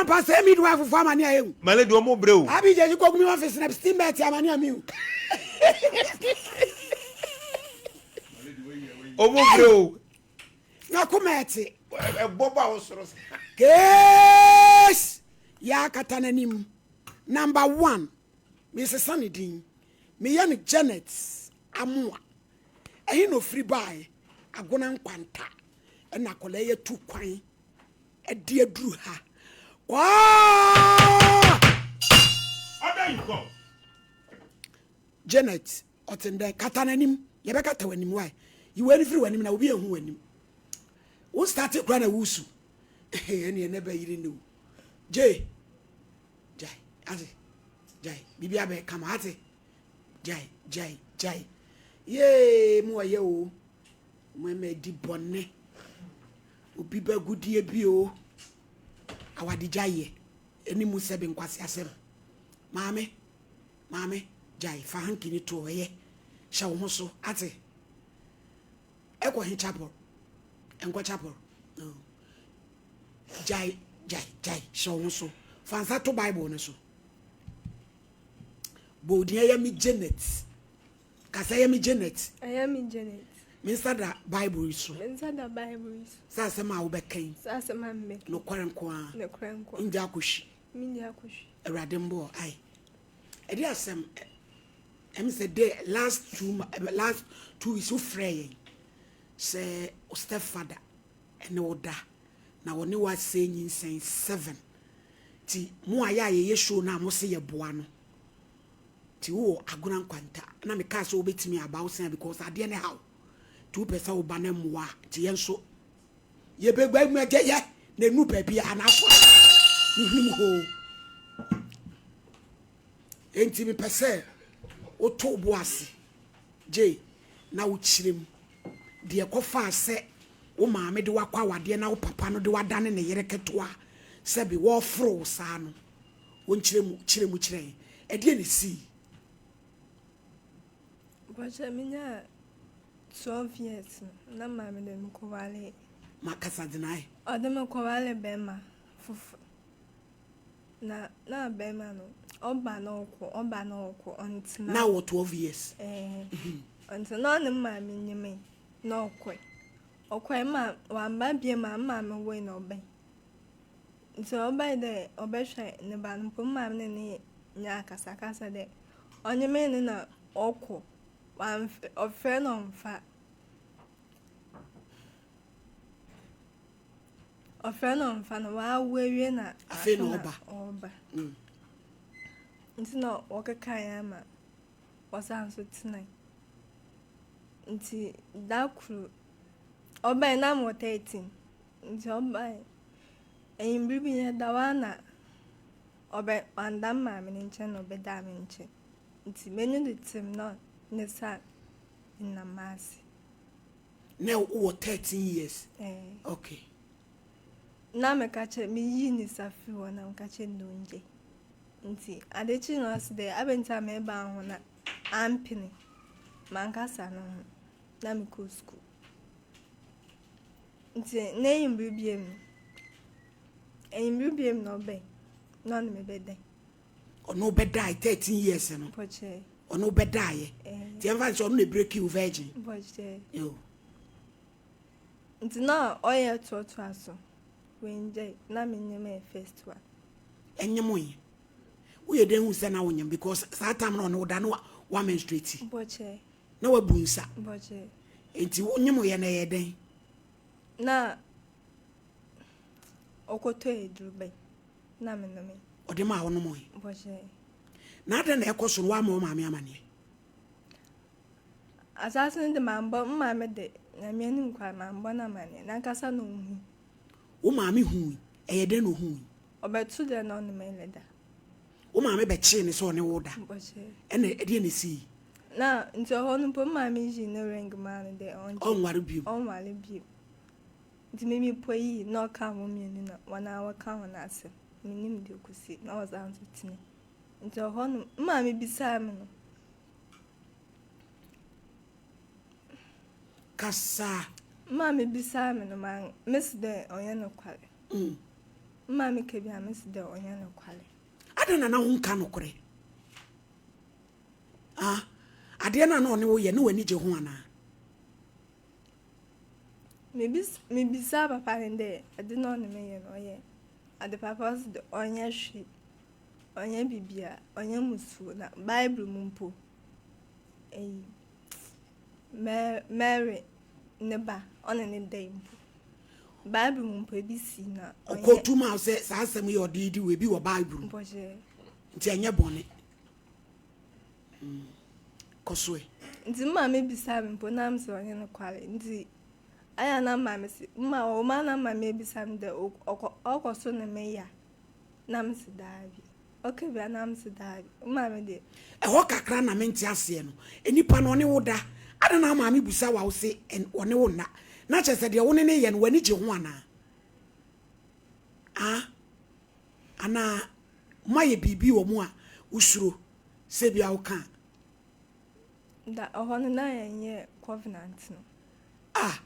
ampa sɛ midwife fo amane a ehu. My lady ɔmo brɛ o. Abi gyesi kɔ gumi office na steam belt amane a mi hu. Ɔmo brɛ o. Na koma ɛte. Ɛbɔ ba wo soro. Case yɛ akata n'anim. Number one, mesesa ne din. Meyɛ no Janet Amoah. Ɛhe na ofiri baeɛ? Agona Nkwanta. Ɛna akwadaa yi atu kwan de aduru ha. Kwaa! Order you call. Janet, ɔte ndɛn? Kata n'anim. Yɛbɛkata w'anim. Why? Yi w'ani firi w'anim na obi ehu w'anim. Wo start kura na wusu. Ɛne ɛnɛ bɛyere ne wo. Jay, gyae, ate, gyae, biribi abɛyɛ kama, ate, gyae, gyae, gyae. Yee, mu ɔyɛ o. Mo ɛmɛ di bɔne. Obi bɛgudie bi o. Awadegya yɛ. Ɛne mu sɛbe nkwasi asɛm. Maame, maame, gyae, fa hanky ni to ɛyɛ. Hyɛ wo ho so, ate. Ɛkɔ he chapel. Ɛnkɔ chapel. No. Gyae, gyae, gyae, hyɛ wo ho so. Fa nsa to Bible no so. Bɔ odin ɛyɛ me Janet. Kasa ɛyɛ me Janet. Ɛyɛ me Janet. Me nsa da Bible yi so. Me nsa da Bible yi so. Sɛ asɛm a wobɛka yi. Sɛ asɛm a mebɛka. Nokware nko ara. Nokware nko ara. Ngya akɔhwi. Mengya akɔhwi. Awurade mbɔ ae. Ɛde asɛm ɛm sɛ de last 2 weeks wofrɛ yɛn sɛ wo stepfather ɛne wo da na wɔne wo asɛ nyinsɛn seven, nti mo a yɛ a yɛyɛ show no a mo se yɛboa no, nti wowɔ Agona Nkwanta na mekaa sɛ wobɛtumi aba wo sɛn because adeɛ ne haw, nti wopɛ sɛ woba no mmoa, nti yɛn nso yɛbɛgba mu agya yɛ na ɛnu baabi a anaasɔ a ne hwenem hoo. Enti mepɛ sɛ woto bo ase gye na wokyerɛ mu deɛ kɔfaa sɛ wo maame de wakɔ awadeɛ na wo papa no de wadane ne yere ketewa sɛbi wɔforo wo saa no. Wɔnkyerɛ mu, kyerɛ mu kyerɛ yɛn ɛdeɛ ne sii. Bɔhyɛ menya 12 years no na maame de me kɔwale. Ma kasa gyinae. Ɔde me kɔwale bɛrima foforɔ. Na bɛrima no ɔba na ɔkɔ, ɔba na ɔkɔ, ɔntena. Na wɔ 12 years? Ɛɛ, ɔntena. Na ɔne maame nyime na ɔkɔe. Ɔkɔe ma wamba bie ma maame woe na ɔbɛn. Nti ɔbae dɛ ɔbɛhwɛ ne ba no mpo, maame ne ne nya akasakasa dɛ ɔnyeme ne na ɔkɔ. Wamf ɔfrɛ na ɔmfa. Ɔfrɛ na ɔmfa no waawo awie na afei na ɔba. Ɔba. Nti na wɔkekaeɛ ama wɔsan so tenae. Nti da koro ɔbae na mewɔ 13. Nti ɔbae enyimber bi yɛda hɔ a na ɔbɛ wanda me maame ne nkyɛn na ɔbɛdaa me nkyɛn. Nti m'enyi do tem na ne nsa nam m'ase. Na wowɔ 13 years? Ɛɛ. Okay. Na meka kyerɛ, meyii ne nsa firi hɔ na meka kyerɛ no dɛ ɔngyae. Nti ade kyee na ɔse dɛ abɛn nti a meba ho na ampene. Mankasa no ho na mekɔɔ sukuu. Nti n'enyimber bio no, enyimber bio na ɔbae na ɔne me bɛdae. Ɔno bɛdae 13 years no? Mpɔkyɛɛ. Ɔno bɛdaeɛ? Ɛɛ. Nti ɛmfa sɛ ɔno na break you virgin? Mpɔkyɛɛ. Yo. Nti na ɔyɛ toatoa so. Wengyae na menyem yɛ first one. Ɛnyem yi woyɛ dɛn hu sɛ na wonyem? Because saa time na ɔne wo da no wa menstruate? Mpɔkyɛɛ. Na wabu nsa? Mpɔkyɛɛ. Nti wonyem yɛ na ɛyɛ dɛn? Na ɔkɔtɔ aduru bɛn na menome. Ɔde ma a wonom yi? Mpɔkyɛɛ. Na adɛn na ɛkɔ so no woama wo maame amanneɛ? Asase no de mambɔ m maame de, Nyame anim kwa, mambɔ no amanneɛ. Nankasa na ɔhui. Wo maame hui? Ɛyɛ dɛn na ɔhui? Ɔbɛto dɛ na ɔne me da. Wo maame bɛkyee ne sɛ ɔne wo da? Mpɔkyɛɛ. Ɛna ɛdeɛ na ɛsii? Na nti ɔhɔ no mpo maame yii ne ring maa no dɛ ɔngye. Ɔnware bio. Ɔnware bio. Nti mimi po yi na ɔka wɔn mmienu na wɔn a wɔka wɔn asɛm. Menim deɛ ɔkɔsi na wɔsan nso tene. Nti ɔhɔ no maame bisaa me no. Kasa. Maame bisaa me no, ma mesi dɛ ɔnyɛ nokware. Me maame ka bi a mese dɛ ɔnnyɛ nokwar. Adɛn na na wonka nokorɛ? Ah, adeɛ no a na ɔne wo yɛ, na w'ani gye ho anaa? Mebis mebisaa papa no dɛ ade no a ɔne me yɛ no ɔyɛ ade papa ɔse dɛ ɔnnyɛ hwee, ɔnnyɛ biribiara, ɔnnyɛ musuo na bible mu mpo eyi Mary ne ba ɔne ne da mpo. Bible mu mpo ebi si na ɔnyɛ. Ɔkɔtu ma sɛ saa asɛm yi ɔde di wɔ ebi wɔ Bible mu. Nti ɛnyɛ bɔne. Mm. Kɔ so ɛ. Nti mma me bisa me mpo na sɛ ɔnyɛ no kwale. Nti ayɛ na ma me se mma ɔma na ma me bisa me dɛ ɔkɔ ɔkɔ so ne me ya. Na me se daabi. Ɔka bi a na mese daabi. Wo maame deɛ. Ɛhɔ kakra na mente aseɛ no. Nnipa no ɔne wo da, adɛn na wo maame busa wo a wose ɔne wo nna? Na kyerɛ sɛ deɛ wo ne no yɛ no w'ani gye ho anaa? Ah? Anaa moayɛ biribi wɔ mu a wosuro sɛ ebia woka a? Da ɛhɔ no na yɛnyɛɛ covenant no. Ah,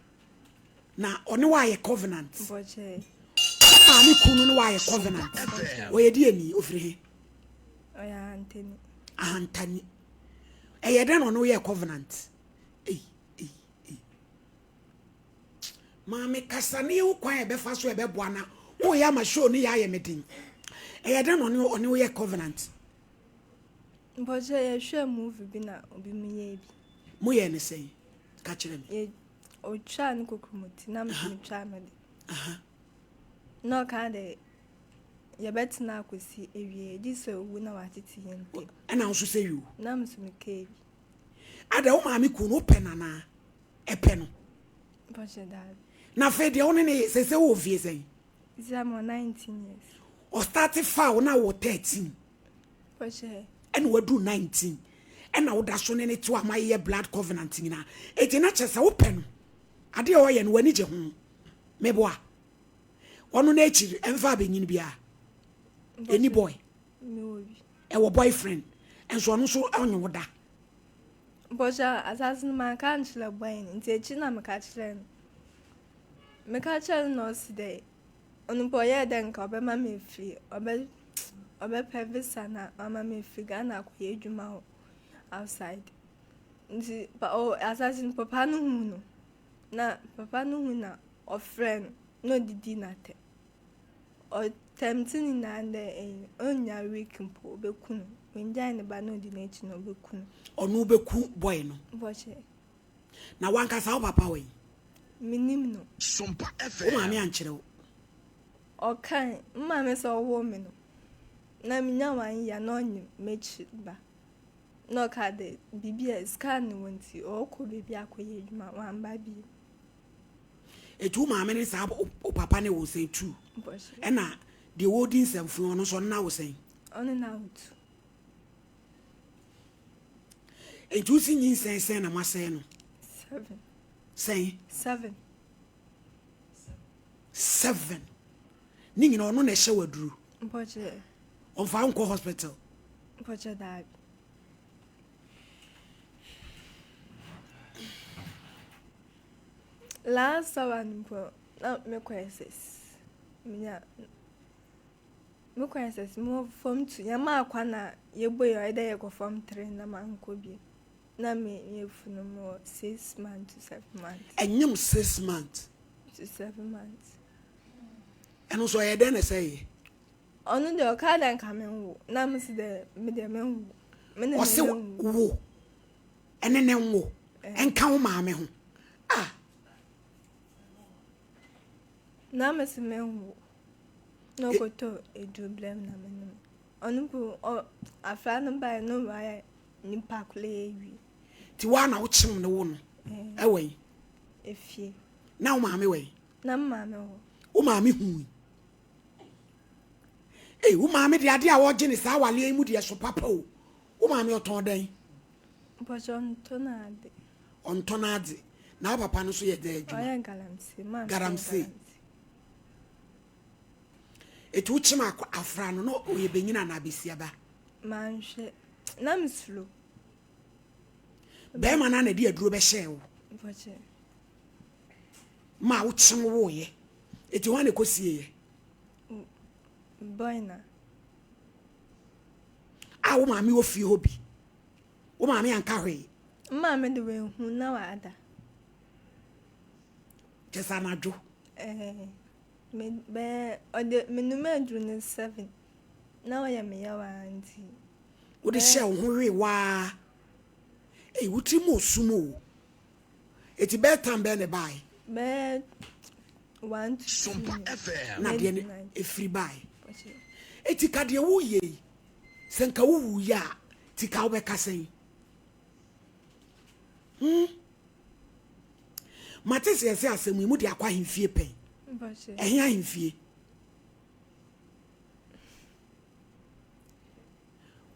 na ɔne wo ayɛ covenant. Bɔkyɛ. Wo maame kunu ne wo ayɛ covenant. Ɔyɛ deɛ ni ofiri he? Ɔyɛ ahantani. Ahantani. Ɛyɛ dɛn na ɔne wo yɛ covenant? Ei, ei, ei. Maame kasa ne yɛhu kwan a ɛbɛfa so ɛbɛboa na woyɛ ama show ne yɛ ayɛ me den. Ɛyɛ dɛn na ɔne ɔne wo yɛ covenant? Mpɔkyɛ yɛhwɛɛ movie bi na obi mu yɛɛ bi. Mo yɛɛ ne sɛn? Ka kyerɛ me. Yɛ otwaa ne kokromoti na me nso metwaa me de. Na ɔkaa dɛ yɛbɛtena akɔsi awie gye sɛ owu na watete yɛn ntam. Ɛna wo nso sɛ yoo. Na me nso mekaa bi. Ada wo maame kun no wopɛ no anaa? Ɛpɛ no. Mpɔkyɛ daabi. Na afei deɛ wo ne ne sɛ sɛ wowɔ fie sɛn? Sɛ I'm 19 years. Ɔstarte faa wo na wɔ 13. Ɛna waduru 19 ɛna woda so ne ne to a moayeyɛ blood covenant nyinaa. Enti na kyerɛ sɛ wopɛ no. Adeɛ a ɔyɛ no w'ani gye ho. Meboa. Ɔno n'akyiri ɛmfa abɛnyin biara. Ɛni boy. Ɛwɔ boyfriend. Ɛnso ɔno nso ɔnye wo da. Mpɔkyɛ asase no manka ankyerɛ boy no nti akyiri na meka kyerɛ no. Meka kyerɛ no na ɔsi dɛ Ɔno mpo ɔyɛɛ dɛ nka ɔbɛma me efir, ɔbɛ ɔbɛpɛ visa na ɔama me efir Ghana akɔyɛ edwuma wɔ outside. Ntsi pa ɔ asaase no papa no hun no, na papa no hun na ɔfrɛɛ no na odidii n'atsɛm. Ɔtɛmtse ne nyinaa dɛ eyi onnya week mpo obeku no, oenngyae ne ba na odi n'ekyir no obeku no. Ɔno obeku boy no? Bɔhyɛ. Na wankasa wo papa wɔ he? Menim no. Wo maame ankyerɛ wo? Ɔkae, me maame sɛ ɔwoo me no, na menya one year na ɔnyem m'ekyir ba. Na ɔkaa dɛ biribi a sika nni hɔ ntsi ɔrokɔ beebi akɔyɛ edwuma, ɔammba bio. Eti wo maame ne saa wo papa ne wo sɛn two? Ɛna deɛ wɔredi nsɛmfo ɔno nso ɔno na wo sɛn? Ɔno na wo two. Enti wosi nyinsɛn sɛn na moasɛe no? Seven. Sɛn? Seven. Seven. Ne nyina ɔno na ɛhyɛ waduru. Mpɔkyɛ. Ɔmfa nkɔ hospital. Mpɔkyɛ daabi. Last one mpo na mekɔ SS. Menya Me kwan sɛ sɛ mowɔ form two yɛmaa kwan a yɛbue ɔyɛ dɛ yɛkɔ form three na mankɔ bio na me yɛfunu mowɔ six months to seven months. Ɛnyem six months. To seven months. Ɛno nso ɔyɛ dɛn na ɛsɛ yɛ? Ɔno deɛ ɔkaa dɛ nka menwo na mese dɛ me deɛ menwo. Me ne Ɔse wo ɛne ne nwo ɛnka wo maame ho ah. Na mese menwo. Na ɔkɔtɔ eduru brɛ me na menom. Ɔno mpo ɔ afra no bae no wayɛ nipa koro awie. Nti woa na wokyem no wo no ɛwɔ yi? Efie. Na wo maame wɔ yi? Na me maame wɔ. Wo maame hui? Ei, wo maame deɛ adeɛ a wɔgye ne saa awaleɛ yi mu deɛ so papa o. Wo maame ɔtɔn dɛn? Mpɔkyɛ ɔntɔn ade. Ɔntɔn adze. Na wo papa no nso yɛ dɛn adwuma? Ɔyɛ galamsey. Maame yɛ galamsey. Eti wokyem afra no na ɔyɛ benyin anaa besiaba? Manhwɛ. Na mesuro. Bɛrima no na ɛde aduro bɛhyɛɛ wo. Mpɔkyɛ. Ma wokyem woeɛ. Eti hwan na ɛkɔsieeɛ? Boy na. A wo maame wɔ fie hɔ bi. Wo maame anka hwee. Me maame de wanhu na wada. Kyɛ sɛ anadwo. Ɛɛ me bɛyɛ ɔde menum aduru no 7 na ɔyɛ me yaw ara nti. Wode hyɛ wo ho wee waa. Ei wo tirim osum o. Eti bɛyɛ tan bɛyɛ na ɛbaeɛ? Bɛyɛ 1 to 2. Na deɛ no ɛfiri baeɛ. Eti ka deɛ woyɛ yi sɛ nka wowuiɛ a ti ka wobɛka sɛn? Hmm? Mate sɛ yɛsɛ asɛm yi mu de akɔ ahemfie pɛn. Ɛhe ahemfie?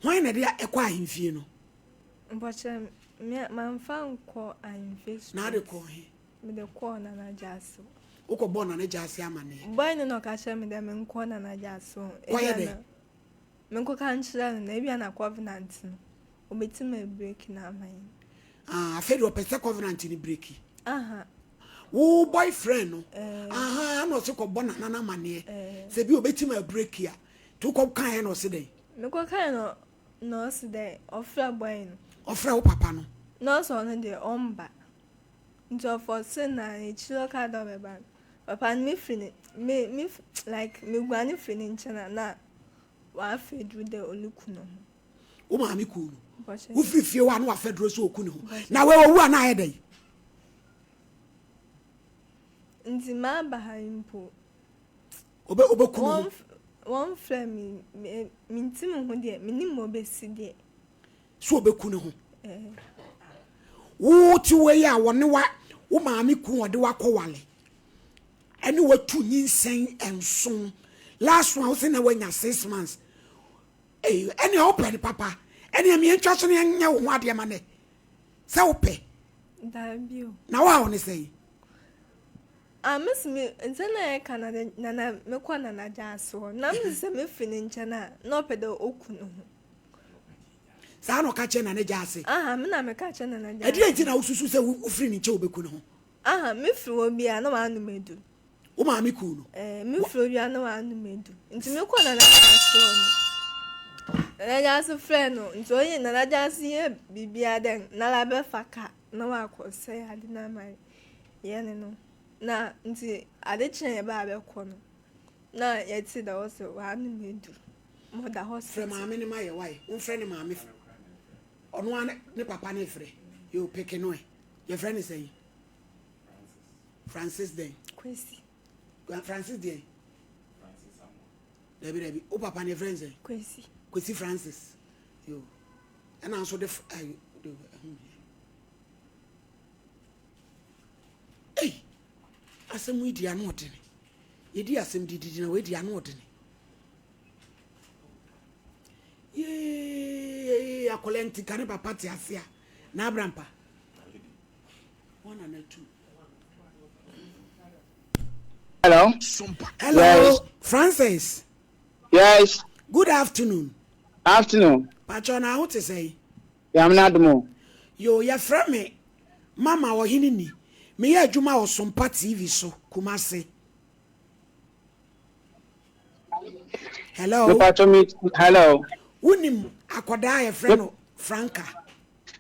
Hwan na ɛde ɛkɔ ahemfie no? Mpɔkyɛ me mamfa nkɔ ahemfie straight. Na ade kɔɔ he? Mede kɔɔ Nana Gyasi hɔ. Wokɔ bɔɔ Nana Gyasi amaneɛ? Boy no na ɔka kyerɛ me dɛ menkɔ Nana Gyasi hɔ. Kɔyɛ dɛ? Menkɔka nkyerɛ no na ebia na covenant no obetumi abreaki no ama yɛn. Ah, afei deɛ ɔpɛ sɛ covenant no breaki. Aha. Wo boyfriend no, eh. aha, na ɔse kɔbɔ Nana no amaneɛ. Eh. Sɛ bi obetumi abreaki a, nti wokɔ kaeɛ na ɔse dɛn? Mekɔ kaeɛ no na ɔse dɛ ɔfrɛ boy no. Ɔfrɛ wo papa no. Na ɔse ɔno deɛ ɔmba. Nti ɔfɔse na ekyir ɔkaa dɛ ɔbɛba no, papa no mefir ne me me like meguane fir ne nkyɛn a na ɔafa edur dɛ oluku no ho. Wo maame kuu no? Wofiri fie hɔ a na wafa duro sɛ ɔku ne ho. Na wei owu a na ayɛ dɛn? Nti maba ha yi mpo. Obe obeku ne ho. Wɔmfrɛ me me mente me ho deɛ menim ma obesi deɛ. So obeku ne ho. Wo te wei a wɔne wa wo maame ku ɔde wakɔ wale ɛne watu nyinsɛn nson last one wosɛ na wanya 6 months ɛne wopɛ ne papa ɛne ɛmeɛ ntwa so ne ɛnyɛ wo ho adeɛ ma nɛ sɛ wopɛ na wo a wo ne sɛ yi. Ah, mesi me nsɛm na yɛka na nana mekɔ nana gya ase hɔ na mesi sɛ mefiri ne nkyɛn a na ɔpɛ dɛ ɔku ne ho. Saa na ɔka kyerɛ nana gya ase. Aha, me na meka kyerɛ nana gya ase. Ɛdeɛ nti na wosusu sɛ wofiri ne nkyɛn wobɛku ne ho? Aha, mefiri hɔ bi a na wanom edu. Wo maame kuu no? Ɛɛ, mefiri hɔ bi a na wanom edu. Nti mekɔ nana gya ase hɔ no, nana gya ase frɛ no, nti ɔyɛ nana gya ase yɛ biribiara dɛ nana bɛfa ka na wakɔ sɛe ade no ama yɛne no. Na nti ade kyee yɛbaa bɛkɔ no, na yɛte dɛ ɔsɛ wanom edu. Mɔda hɔ Frɛ maame no ma yɛ wae. Womfrɛ ne maame. Ɔno ara ne papa ne frɛ. Yo peke no ɛ. Yɛfrɛ ne sɛn? Francis dɛn? Kwesi. Francis deɛn? Dabi dabi. Wo papa ne yɛfrɛ ne sɛn? Kwesi. Kwesi Francis. Yo. Ɛna nso de ayo de ɛho hia. Ei! Asɛm yi di ano ɔdene. Yɛdi asɛm dididi na wei di ano ɔdene. Yee akwadaa nti ka ne papa te ase a na abrampa. Wɔn na n'atu. Hello. Hello, Yes. Francis. Yes. Good afternoon. Afternoon. Pacho na ho te sɛn? Yamina Adumo. Yo, yɛfrɛ me Mama Ɔhene ni. Meyɛ adwuma wɔ Sompa TV so, Kumase. Hello. Mepacho me hello. Wonim akwadaa a yɛfrɛ no Franka?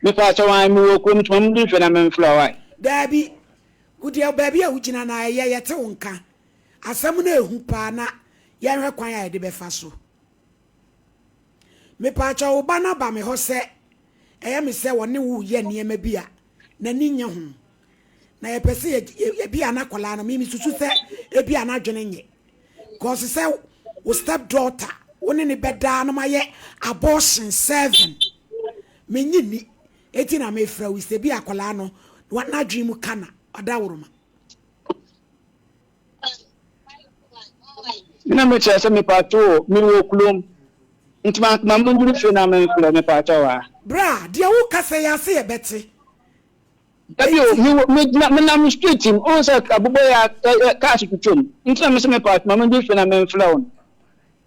Mepacho wan me wɔ kurom tuma mu hwɛ na memfrɛ wa. Daabi. Wodeɛ baabi a wogyina na ɛyɛ yɛte wo nka. Asɛm no ehu paa na yɛnhwɛ kwan a yɛde bɛfa so. Mepaakyɛw wo ba no aba me hɔ sɛ ɛyɛ me sɛ wɔne wo yɛ nneɛma bi a n'ani nye ho. Na yɛpɛ sɛ yɛ ebi a n'akwadaa no mimi susu sɛ ebi a n'adwene nye. Cause sɛ wo step daughter wo ne ne bɛdaa no ma yɛ abortion 7. Menye ni. Eti na mefrɛ wo sɛ bi akwadaa no n'adwene mu ka na ɔda woroma. Na mekyerɛ sɛ mepaakyɛw o, mewɔ kurom. Nti ma ma munduru fie na memfrɛ mepaakyɛw a. Bra, deɛ woka sɛ yɛ ase yɛbɛte. Dabi o, mewɔ megyina menam street mu, wohu sɛ abobɔ yi a ɛ cars twitwa mu. Nti na mese mepaakyɛw ma munduru fie na memfrɛ wo no.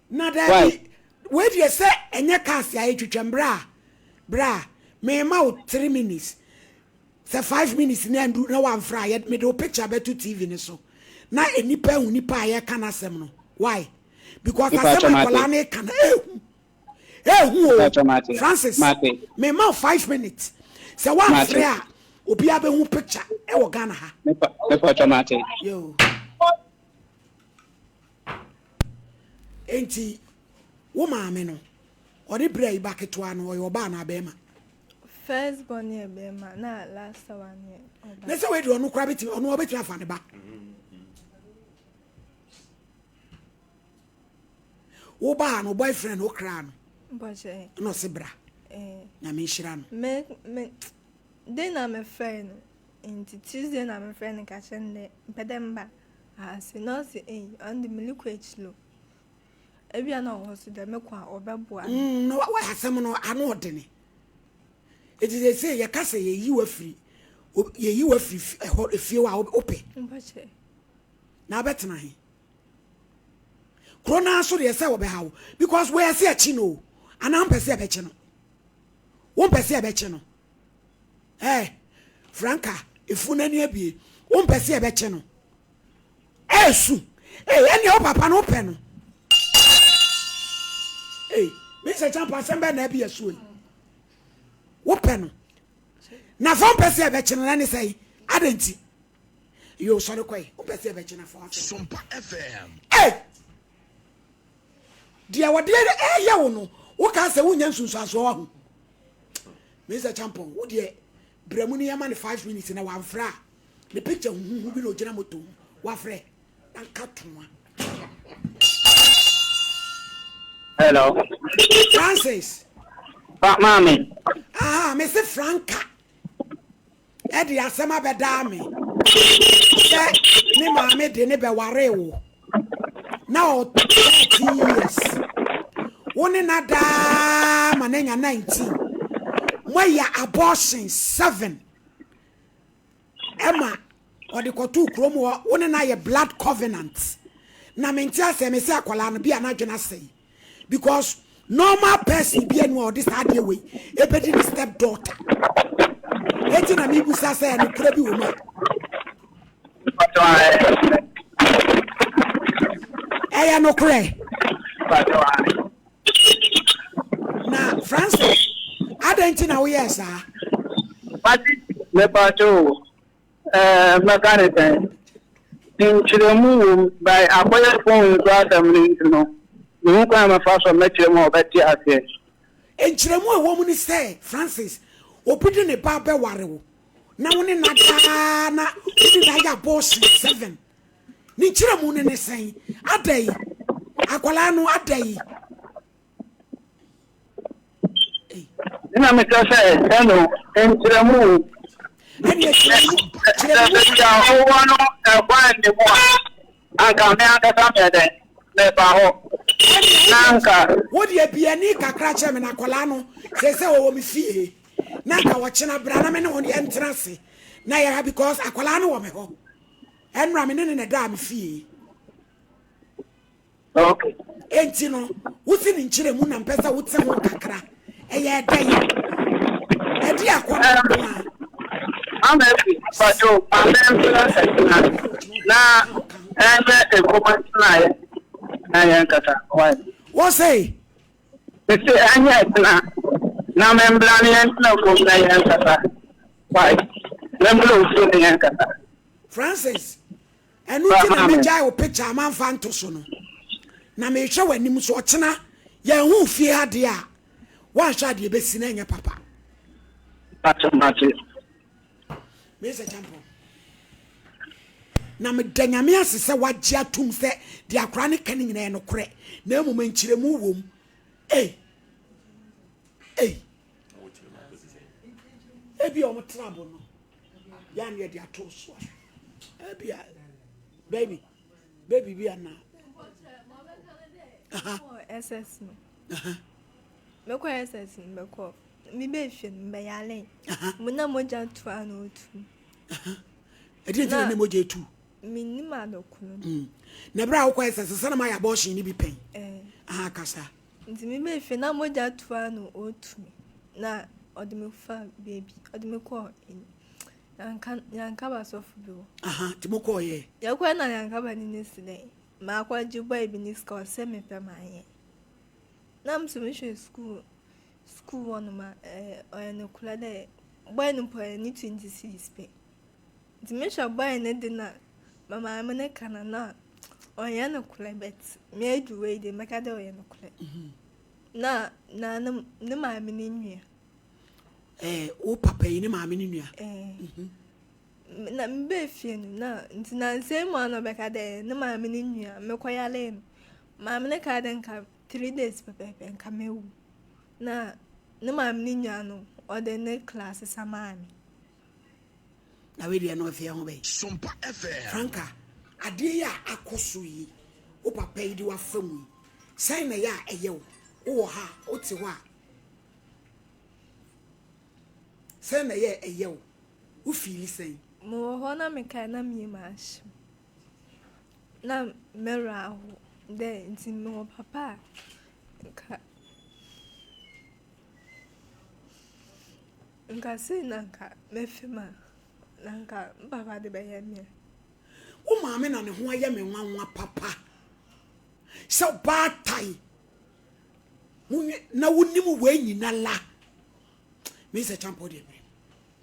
Na Why? daabi, wei deɛ sɛ ɛnyɛ cars a ɛtwitwam, bra, bra, mema wo 3 minutes, sɛ 5 minutes na andu na wamfrɛ a, yɛ mede wo picture bɛto TV ne so na nnipa ahu nipa a yɛka n'asɛm no. Why? Because asɛm akwadaa no ka no ehu. Ehu o. Francis, me ma 5 minutes. Sɛ woamfrɛ a, obiara bɛhu picture ɛwɔ Ghana ha. Mepa mate. Yo. Enti wo maame no, ɔde berɛ yi ba ketewa no, ɔyɛ ɔbaa na abɛɛma? First born yɛ bɛrima na last one yɛ ɔbaa. Na sɛ wei deɛ, ɔno koraa bɛtumi, ɔno ɔbɛtumi afa ne ba. Wo baa no, boyfriend wo kraa no? Bɔhyɛ. Ɛna ɔse bra. Nyame nhyira no. Me de na mefrɛ no, nti Tuesday na mefrɛ no ka kyerɛ no dɛ mpɛ dɛ mba ase, na ɔse ei, ɔno de mele kɔ akyiri o, ebia na ɔwɔ so dɛ mekɔ a ɔbɛboa me. Na wa asɛm no ano ɔdene. Eti sɛ sɛ yɛka sɛ yɛyi wafiri ɛhɔ efie hɔ a, wopɛ? Bɔhyɛ. Na abɛtena he kuro naa so deɛ sɛ wɔbɛha wo because wɔyɛ sɛ akyi no o, anaa mpɛ sɛ ɛbɛkye no? Wompɛ sɛ ɛbɛkye no? Franka efu n'ani abie. Wompɛ sɛ ɛbɛkye no? Ɛɛsu ɛnea wo papa no wopɛ no. Mr Champa, asɛm bɛɛ na ɛbi ɛso yi, wopɛ no na fa wompɛ sɛ ɛbɛkye no na ne sɛ adɛn nti? Yo, sɔre kɔe. Wompɛ sɛ ɛbɛkye no fa wasɛm. Sompa FM. Deɛ wɔde ɛyɛ wo no, woka sɛ wonya nsunsuansoɔ wa ho. Mr Champon, wo deɛ brɛ mu no, yɛma no 5 minutes na wamfrɛ a, ne picture huhuhu bi na ogyina moto mu wafrɛ na nka toa. Hello. Francis. Pa maame. Aha, mese Franka ɛde asɛm abɛdaa me sɛ ne maame de ne bɛwaree wo na ɔ 13 years, wo ne na daa ma n'anya 19, moayɛ abortion seven, ɛma ɔde kɔtoo kurom hɔ. Wo ne no ayɛ blood covenant na mente asɛ me sɛ akwadaa no bi a n'adwene asɛe because normal person bi anu a ɔde saa adeɛ wei ebedi ne step daughter. Eti na mibusa sɛ ɛnokora bi wɔ mu a ɛyɛ nokorɛ. Na Francis, adɛn nti na woyɛɛ saa? Mepatwo, mɛka ne sɛn, nkyerɛmu wɔ mu by akɔyɛ phone so asɛm no nti no, mehu kwan a mɛfa so a mɛkyerɛ mu a ɔbɛte aseɛ. Nkyerɛmu a ɛwɔ mu ne sɛ, Francis, obi de ne ba bɛware wo na wo ne na daa na wode na ayɛ abortion seven, ne nkyerɛmu no ne sɛn? Adɛn, akwadaa no adɛn? Ɛna meka sɛ ɛno nkyerɛmu wɔ mu. Ɛne kyerɛmu. Sɛ kyerɛmu baabi a ɔwɔ no ɛkwan ne mu a, anka me ankasa meyɛ dɛn meba hɔ na anka wode abiani kakra kyerɛ me na akwadaa no sɛ wɔwɔ me fie na anka wɔkyena bra na me ne wɔn yɛntena ase na yɛha because akwadaa no wɔ me hɔ. Ɛnora me ne ne na ɛdaa me fie. Enti no wosi ne nkyerɛ mu na mpɛ sɛ wote ho kakra. Ɛyɛ ɛdɛn ɛde akɔ no nko a? Mama efi pàtó maame mpena ɛtena na ɛnyɛ ekoma tenaeɛ na yɛn kasa why. Wọ́n sẹ́. Mese ɛnyɛ ɛtena na membra ne yɛn tena fam na yɛn kasa why, membra ofie ne yɛn kasa. Francis, ɛno nti na megyae wo picture a mamfa nto so no na mehwɛ w'anim so. Ɔkyena yɛn ho fie ha deɛ a, woanhwɛ adeɛ bɛsi na ɛnyɛ papa. Mate, mate. Mesɛ Champon, na meda Nyame ase sɛ wagye atom sɛ deɛ akora ne ka no nyinaa yɛ nokorɛ na mmom nkyerɛmu wɔ mu. Ei ei, ebi a ɔmo tra bo no yɛ ne yɛde ato so a, ebi a baby baby bi ana. SS no, mekɔ SS no, mekɔ mebɛhwɛ no, mbɛyale mu na mogya tu a na otu. Ɛdeɛ nti na ne mogya etu? Menim adɔkono no. Na berɛ a wokɔ SS sɛ na mayɛ abortion no bi pɛn? Aha, kasa. Nti mebɛhwɛ na mogya tu a na otu me na ɔde me fa baabi, ɔde me kɔ Yankaba sɔfo bi hɔ. Aha, nti mokɔɔyɛ? Yɛkɔɛ na Yankaba ne ne si dɛn. Makɔgye boy bi ne sika ɔsɛ mepɛ manyɛ. Na me so mehwɛ skuul skuul hɔnom a ɔyɛ nokorɛ dɛ boy no mpo ɔyɛ ne 20 cedis pɛ. Ntsi mehwɛ boy no de na ma maame no ka no na ɔnnyɛ nokorɛ but meedu wei de mɛka dɛ ɔyɛ nokorɛ. Na na ne ne maame ne nua. Ɛɛ wo papa yi ne maame ne nua. Ɛɛ. Mhm. Na mebaa fie no na ntsi nansa yi mu a na ɔbɛka dɛ ne maame ne nua mekɔyaree no maame no kaa dɛ nka 3 days pɛpɛɛpɛ nka mewu. Na ne maame ne nua no ɔde ne kra sesa maa me. Na wei deɛ no ɛfeɛ ho bɛn? Sompa FM. Franka, adeɛ yi a akɔ so yi, wo papa yi de wo afa mu yi, sɛn na ɛyɛ a ɛyɛ wo? Wowɔ ha a, wote hɔ a, sɛn na ɛyɛ a ɛyɛ wo? Wo fiili sɛn? Mewɔ hɔ na mekae na me yamu ahye me. Na me werɛ ahow dɛ ntsi mewɔ papa a nka Nka sei na nka mɛfa mu a, na nka me papa de bɛyɛ me a. Wo maame na ne ho ayɛ me nwanwa papa sɛ ɔbaatan na wonim wei nyina la me sɛ kyampɔ deɛ mmerɛ.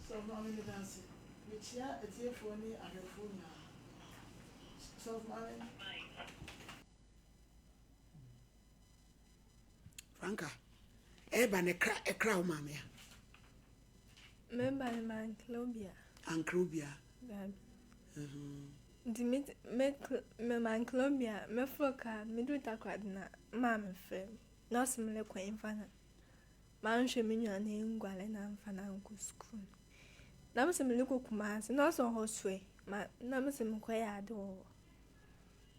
Sɔfo Maame meda ase. Mekyia atiefoɔ ne ahwɛfoɔ nyinaa. Sɔfo Maame. Franka, ɛba no ɛkra ɛkra wo maame a? Meba no mankra obia. Ankra obia? Daabi. Nti me me me mankra obia meforo kaa no meduru Takoradi na maame frɛ me na ɔse merekɔ mfa na manhwɛ me nua no anguare na amfa no ankɔ sukuu no. Na mese merekɔ Kumasi na ɔse ɔhɔ soɛ ma na mese mekɔyɛ ade wɔ hɔ.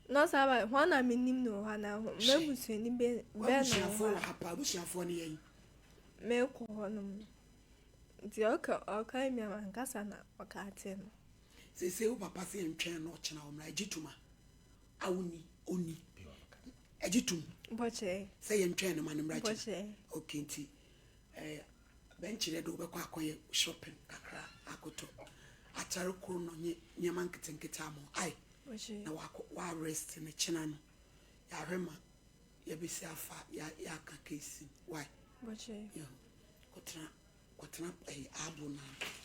Na ɔsan ba, hwan na menim no wɔ hɔ anaa m'abusuani bɛn na wɔ W'abusuafoɔ wɔ ha paa, abusuafoɔ no yɛn. Mekɔ hɔnom no. Nti ɔka ɔkae me a mankasa na ɔka akyerɛ no. Seesei wo papa sɛ yɛntwɛn no ɔkyena ɔmmra, ɛgye tom a? A wonni, ɔnni. Ɛgye tom? Bɔkyɛɛ. Sɛ yɛntwɛn no ma no mmra kyena? Bɔkyɛɛ. Okay, nti eh, bɛnkyerɛ de wobɛkɔ akɔyɛ shopping kakra akɔtɔ atare koro no nye nneɛma nketenkete ama wo. Ai, na wakɔ wa arrest no kyena no yɛahwɛ ma yɛbɛsi afa yɛaka case no why kɔtena kɔtena ɛyɛ abo no ano.